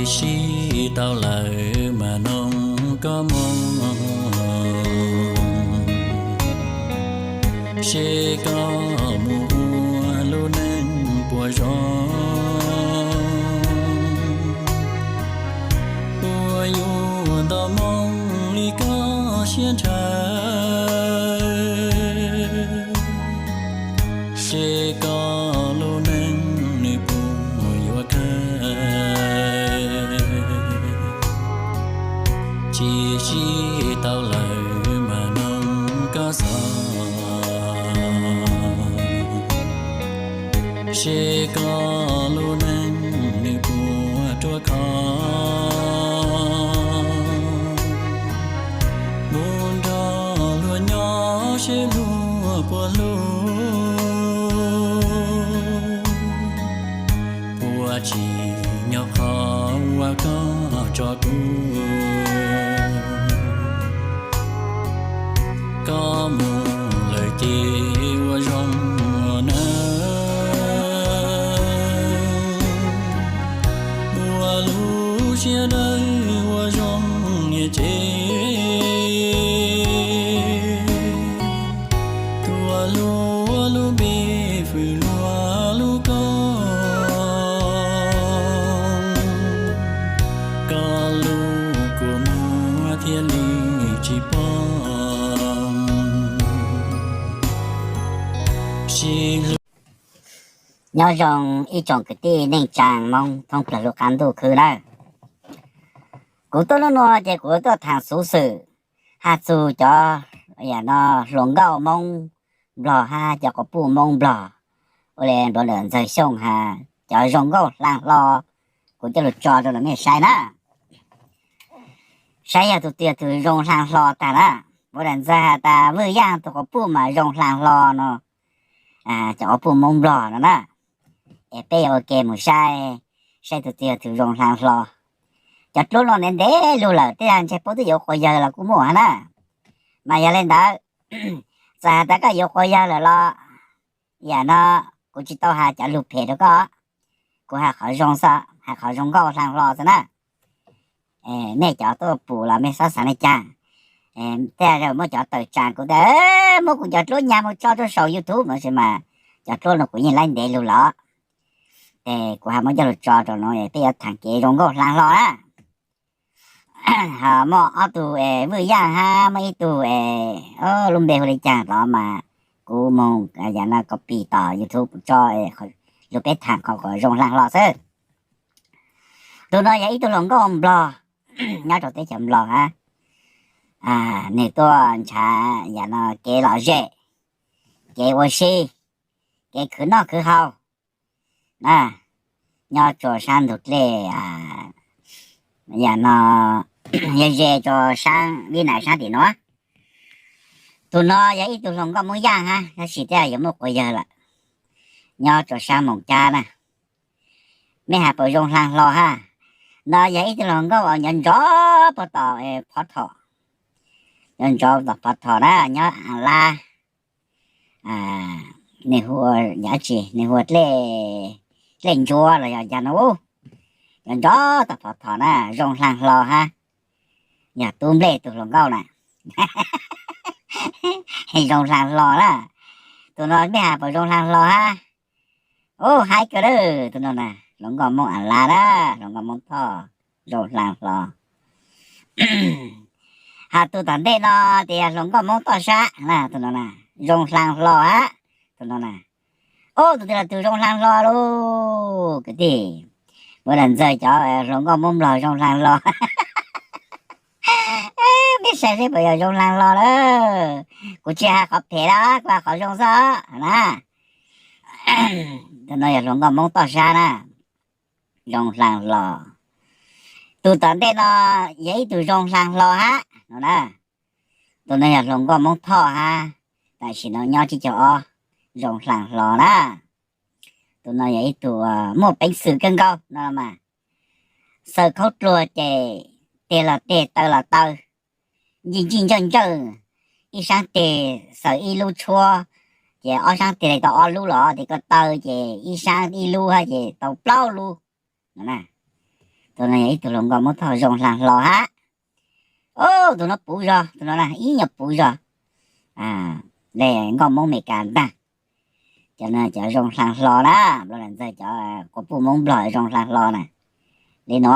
Sib tau lawm mas noog koj moo, seb koj mus ua lub neej puas zoo. Puas yuav nto moo li koj siab ntshaw, seb koj lub neej nws puas yuav kawg. Tsis sib tau lawm mas noog koj xov, seb koj lub neej nws puas ruaj khov. Mus nrog luag nyob seb luag puas hlub, puas tsim nyog qhov uas koj tso kuv. Koj mus lawm ces ua zoo nawb, ua lub siab dawb ua zoo niam tsev, tua luag lub npe fwm luag lub koob, koj lub kua muag thiaj li tsis poob. Sib hlub. Nyob zoo ib tsoom kwv tij neej tsaa Moob thoob plawg lub qab ntuj khwb nawb. Kuv tuaj hnub no ces kuv tuaj thaam xuv xwm hab txug cov, yam no, hluas nkauj Moob Nplog hab cov quas puj Moob Nplog, ua le nplua ntawm Ntxawg Xyooj has cov zoo nkauj hlaag hlo, kuv coj lug tso rau mej saib na. Saib yog tug twg yog tug zoo hlaag hlo taag na. Nplua ntawm Ntxawg has tas Vwj Yaaj tug quas puj mas zoo hlaag hlo no, cov quas puj Moob Nplog no na. Es peb yuav ua ke mus saib, saib tug twg yog tug zoo hlaag hlo. Cov dluab no ntev ntev lug lawm, tej zag ntshe puab twb yuav quas yawg los kuj muaj hab na. Mas yog le ntawd, txawm has tas koj yuav quas yawg lawm los, yam no, kuv tsis tau has cov lug phem rau koj, kuv has qhov zoo xwb, has qhov zoo nkauj hlaag hlo xwb na. Mej cov tuaj pum los mej xob xaav le caag. Tej zaum muaj cov tawm tsaam kuv tas muab kuv cov dluab nyag mus tso rau saum YouTube no tab sis mas cov dluab no kuv yeej laib ntev lug lawm. Es kuv has muab coj lug tso rau no, peb yuav thaam kev zoo nkauj hlaag hlo na. Ho muaj ob tug Vwj Yaaj hab muaj ib tug, lub npe hu le caag los mas kuv moog, yam no, copy tom YouTube tso, lug peb thaam qhov zoo hlaag hlo xwb. Tug no yog ib tug hluas nkauj Nplog nyob rau teb chaws Nplog hab. Nwg tuaj nrhav, yam no, kev lom zem, kev ua si, kev khwv noj khwv haus na, nyob rua saab ntug dlej, yam no, yog ze rua saab Vib Nais saab tim nuav. Tug no yog ib tug hluas nkauj Moob Yaaj hab, tab sis tej zag yuav muaj quas yawg lawm, nyob rua saab Moos Cab na. Mej has puas zoo hlaag hlo hab? No yog ib tug hluas nkauj uas nyob nrov puag tom Phov Thom, nyob nrov tom Phov Thom na, nyob As Lab. Nwg hu ua yam dlaab tsi, nwg hu ua Dlej Ntsuab los yog yam no, nyob nrov tom Phov Thom na, zoo hlaag hlo hab. Yog Tub Nplej tug hluas nkauj na. Zoo hlaag hlo na. Tug no mej has puas zoo hlaag hlo hab? Ub, haib kawg lawm, tug no na, hluas nkauj Moob As Lab na, hluas nkauj Moob Thoj, zoo hlaag hlo. Has tug tom ntej no, tes yog hluas nkauj Moob Toj Sab na, tug no na, zoo hlaag hlo hab, tug no na. Ub, tug twg los tug zoo hlaag hlo lauj, kwv tij. Puab lam ntxawg cov hluas nkauj Moob Nplog zoo hlaag hlo. Peb saib seb puas yog zoo hlaag hlo lawm. Kuv tsis has qhov phem lawm, kuv has qhov zoo xwb na. Tug no yog hluas nkauj Moob Toj Sab na, zoo hlaag hlo. Tug tom ntej no yog ib tug zoo hlaag hlo hab no na. Tug no yog hluas nkauj Moob Thoj hab, tam sim no nyob tsib caug ob, zoo hlaag hlo na. Tug no yog ib tug muaj peev xwm kawg nkaus no mas. Xaws khaub dluag ces teg los teg, taw los taw, ntsij ntsij ntsawj ntsawj, ib saab teg xaws ib lub tshuab, ces ob saab teg tau ob lub los tes koj taw ces ib saab ib lub hab ces tau plaub lub no na. Tus no yog ib tug hluas nkauj Hmoob Thoj Zoo Hla Hlo hab. Ub, tus no puv zog, tus no na ib nyuag puv zog le nkauj Hmoob Amelikas ntag. Cov no cov Zoo Hla Hlo na, Nplog Ntxawg cov quas puj Hmoob Nplog Zoo Hla Hlo na. Li no,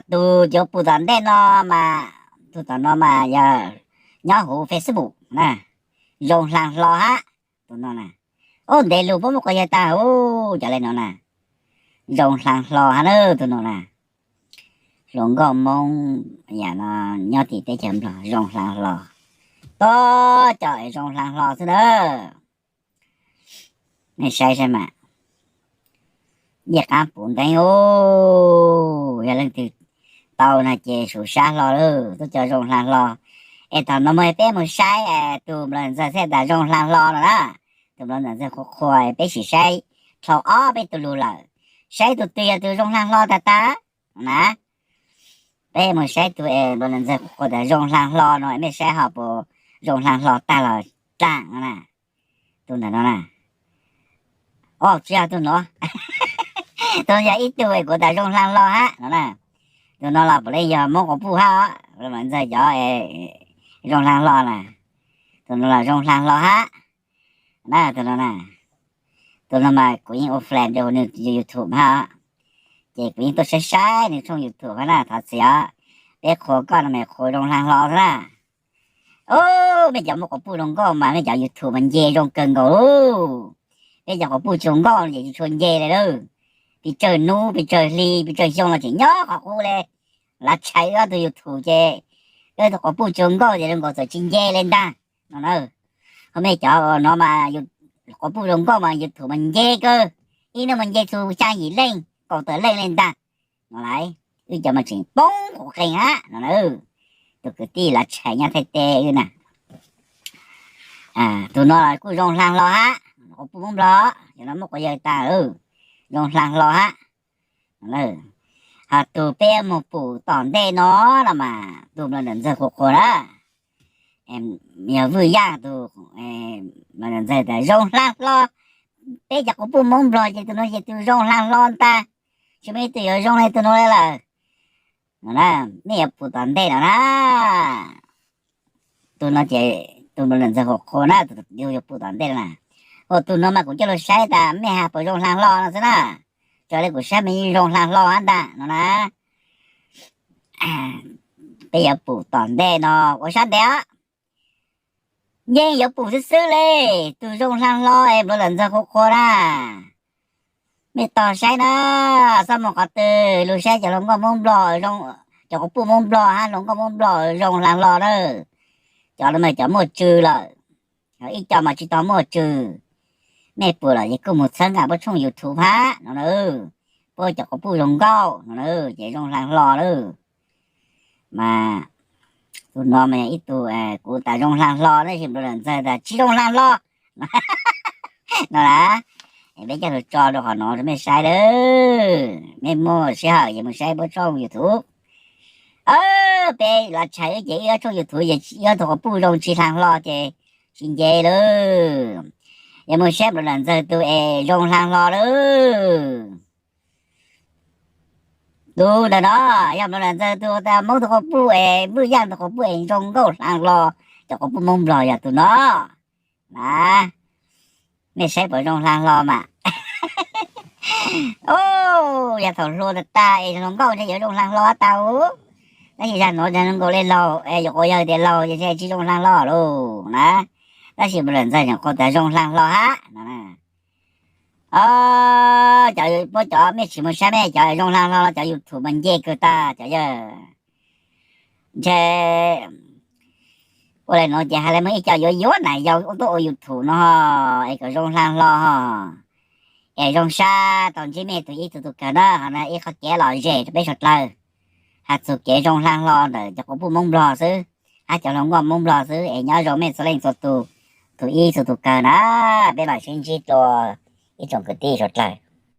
tus yuav pum tom ntej no mas, tus tom no mas yog nyob huv Facebook na, Zoo Hla Hlo hab. Tus no na, ub, ntev lug puab muab quas yawg tag huv, cov le no na, Zoo Hla Hlo hab na, tus no na. Hluas nkauj Hmoob yam no nyob tim teb chaws Nplog Zoo Hla Hlo, tog cov Zoo Hla Hlo xwb na. Nej saib saib mas, ncej qaab puv nteeb ub, yog leej twg tau no ces sum sab hlo lawm, tub cov Zoo Hla Hlo. Es thaum no mus peb mus saib tus Nplog Ntxawg txhaj tas Zoo Hla Hlo no na, tus Nplog Ntxawg qhuas qhuas, peb sim saib dlhau ob peb tug lug lawm, saib tus twg yog tus Zoo Hla Hlo tag tag na. Peb mus saib tus es Nplog Ntxawg qhuas tas Zoo Hla Hlo no, mej saib ho puas Zoo Hla Hlo tag los dlaag no na. Tus ntawm no na, o tsis yog tus no, tus no yog ib tug es kuv tas Zoo Hla Hlo hab no na. Tus no los puav leej yog Hmoob quas puj hab, Nplog Ntxawg cov Zoo Hla Hlo na. Tus no los Zoo Hla Hlo hab na, tus no na. Tus no mas kuv yeej ua fan rau nwg YouTube hab, ces kuv yeej tuaj saib saib nwg tshooj YouTube hab na. Thov txim os, peb qhuas koj no mas qhuas Zoo Hla Hlo xwb na. Ub, mej cov Hmoob quas puj zoo nkauj mas mej cov YouTube mas nce zoo kawg nkaus lauj. Peb cov quas puj tsis zoo nkauj ces tsis tshua nce le lauj. Pes tsawg nub pes tsawg hli pes tsawg xyoo los tseem nyob qhov qub le. Lav tshais wb ob tug YouTube ces wb tug quas puj tsis zoo nkauj ces zoo nkaus txawm tsis nce le ntag no na. Ho mej cov no mas quas puj zoo nkauj mas YouTube mas nce kawg, ib hnub mas nce txug xya yim leej kaum tawm leej le ntag no lauj. Wb cov mas tseem poob quas qees hab no na. Tus kwv tij lav tshais nyob Thaib teb wb na, tus no los kuj Zoo Hla Hlo hab, quas puj Hmoob Nplog, cov no muab quas yawg tas, Zoo Hla Hlo hab. Ho tus peb mus pum tom ntej no los mas tus Nplog Ntxawg qhuas qhuas na, yog Vwj Yaj tus, Nplog Ntxawg tas Zoo Hla Hlo. Peb cov quas puj Hmoob Nplog ces tus no ces tus Zoo Hla Hlo ntag, tsis muaj ib tug yuav zoo le tus no le lawm. Nej yuav pum tom ntej no na. Tus no ces tus Nplog Ntxawg qhuas qhuas na, tus yuav pum tom ntej na. Ua tus no mas kuv coj lug saib tas mej has puas Zoo Hla Hlo no xwb na. Tso le kuv saib mas yeej Zoo Hla Hlo hab ntag no na. Peb yuav pum tom ntej no, ua sab ntev os. Yeej yuav pum xwb xwb le, tus Zoo Hla Hlo es Nplog Ntxawg qhuas qhuas na. Mej tog saib na, xob moog qhov twg lug saib cov hluas nkauj Hmoob Nplog, cov quas puj Hmoob Nplog hab hluas nkauj Hmoob Nplog Zoo Hla Hlo na. Cov no mas cov muaj tswv lawm, ib co mas tsis tau muaj tswv. Mej pum lawm ces kuj mus txhawb nqa puab tshooj YouTube hab no na. Puab cov quas puj zoo nkauj no na, ces Zoo Hla Hlo lawm. Mas tus no mas yog ib tug kuv tas Zoo Hla Hlo, tab sis Nplog Ntxawg tas tsis Zoo Hla Hlo no na. Peb coj lug tso rau qhov no rau mej saib lawm, mej muaj sij hawm ces mus saib puab tshooj YouTube. Peb lav tshais wb ces wb tshooj YouTube ces wb tug quas puj zoo tsis Hla Hlo ces tsis nce lawm. Yog mus saib Nplog Ntxawg tug es Zoo Hla Hlo lawm. Tus ntawm no yog Nplog Ntxawg tug tas Hmoob tug quas puj es Vwj Yaj tug quas puj es zoo nkauj Hla Hlo, cov quas puj Hmoob Nplog yog tus no na. Mej saib puas Zoo Hla Hlo mas. Yog thaum hluas tag tag es hluas nkauj ntshe yuav Zoo Hla Hlo tau, tab sis zag nuav zoo nkaus le laug, yuav quas yawg tias laug ces ntshe tsis Zoo Hla Hlo lawm na. Tab sis Nplog Ntxawg tseem qhuas tas Zoo Hla Hlo hab no. Cov puab cov mej tsis mus saib mej cov Zoo Hla Hlo los cov YouTube mas nce kawg tag cov yawg. Ntshe ua le nuav ces has le muaj ib co yuav yuav nam yau tuaj ua YouTube no es kom Zoo Hla Hlo, es zoo sab tau ntsib mej tug ib tug tug kawg na. Ho no ib qhov kev lom zem rau peb suav dlawg, has txug kev Zoo Hla Hlo ntawm cov quas puj Moob Nplog xwb, hab cov hluas nkauj Moob Nplog xwb es nyob zoo mej txhua leej txhua tug, tug ib txhua tug kawg na. Peb mam sib ntsib dlua ib tsoom kwv tij suav dlawg.